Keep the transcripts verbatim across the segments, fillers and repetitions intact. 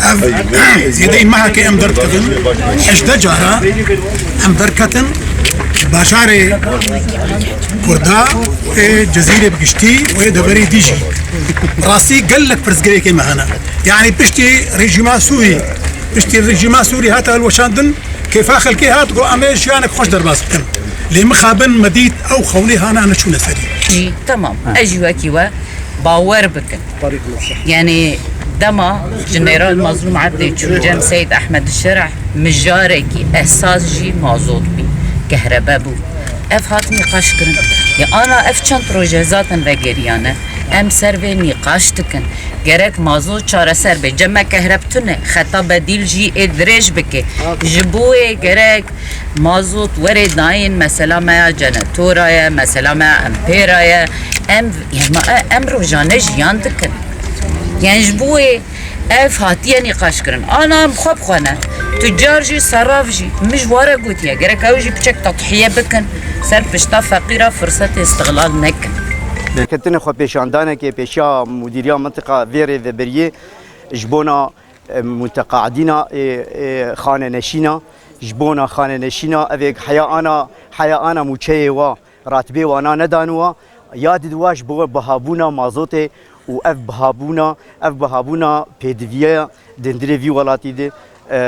Ev zêdeyî mehekê em derdikevin, hejdeh cara em derketin bajarê Kurda û Cezîrê bi giştî û ê deverê dî jî. Rastî gelek pirsgirêkê me hene. Yanî piştî rejîma Sûrî, piştî rejîma Sûrî hate hilweşandin, kêfa xelkê hat, got, "Em ê jiyanek xweş derbas bikin." Lê mixabin me dît ew xewnê hana neçûne serî. Jî, temam. Ez jî wekî we bawer bikin. Yanî dema Jeneral Mazlûm Ebdê çû cem Seyîd Ehmed Şereh, mijarekî esas jî mazot bî, kehrebe bû. Ev hat nîqaş kirin. Ya ana ev çend roj e zaten vegeriyane. Em ser vê nîqaş dikin. Gerek mazot çareser bê. Cem me kehreb tune, xeta bedîl jî ê dirêj bike. Ji bo wê gerek mazot were dayîn, mesela me ya jenetora ye, mesela me ya empêra ye. Em, em, em rojane jiyan dikin. Yanî ji bo wê ev hatiye nîqaş kirin. Ana em xwe bi xwe ne. Tucar jî, seraf jî. Min ji ware gotiye. Gerek ew jî piçek tedhiye bikin. Ser pişta feqîra firsetê îstixlal nekin. Derketinê xwepêşandanekê pêşiya mudîriya mintiqa vê rêvebiriyê ji bona, e, muteqaedîna, e, e, xaneneşîna, ji bona xaneneşîna, ev ê heya ana, heya ana mûçeyê wa, ratibê wana nedan wa, ya didwa ji bo bihabûna mazotê û ev bihabûna, ev bihabûna pêdiviya dindirê vî welatî de, e,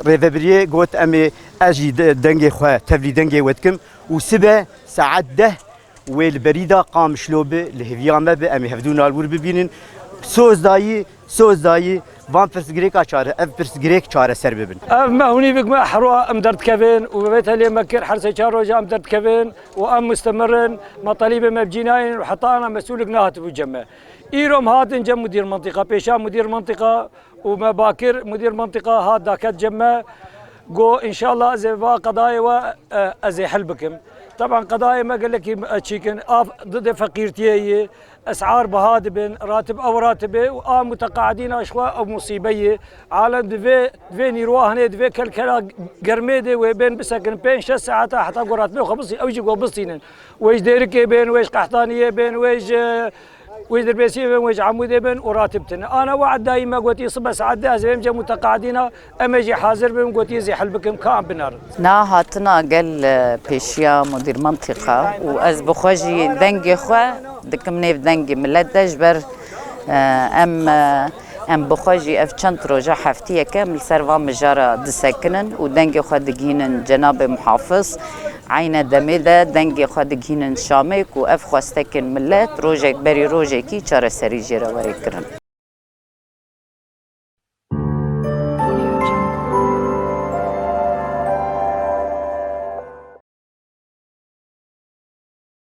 rêvebiriyê got, "Em ê, ez jî de-, dengê xwe, tevlî dengê we dikim û sibe saet deh wê li berî de Qamişlo bi, li hêviya me bi, em ê hevdû nalwir bibînin." Soz dayî, soz dayî, van pirsgirêka çare, ev pirsgirêk çareser bibin. Ev me hûnî bik me herwa em derdikevin û bi vê telê me kir, her sê çar roja em derdikevin û em mustemir in, me telîbê me bi cî nayên û heta ana mesûlik nehatibû cem me. Îro em hatin cem mudîr mintîqa, pêşa mudîr mintîqa û me bakir mudîr mintîqa hat daket cem me. Got, "Înşallah ez ê va qedayê we, e, ez ê hel bikim." Teban qedayê me gelekî, e, çîk in. Av dide feqîrtiyê yê, esar biha dibin, ratib ew ratibê û a muteqaedîna ji xwe ew musîbe yê. Alem divê, divê nîrwa hene, divê kelkela germê de wê bên bisekin pênc şeş saeta heta ku ratibê xwe bisî-, ew jî ku bisînin. Wê ji Dêrikê bên, wê ji Qehtaniyê bên, wê ji Wê ji Dirbêsiyê bin, wê ji Amûdê bin û ratib tune. Ana we edayî me gotî sibe saet deh ez ê bêm cem muteqaedîna, em ê jî hazir bin, gotî ez ê hel bikim, ka em binerin. Na hatina gel, e, pêşiya mudîr mintîqa û ez bi xwe jî dengê xwe dikim nêv dengê milet de ji ber, e, em, e, em bi xwe jî ev çend roja heftiyeke em li ser van mijara disekinin û dengê xwe digihînin cenabê muhafiz. Eyne demê de dengê xwe digihînin Şamê ku ev xwestekên milet rojek berî rojekî çareserî jê re were kirin.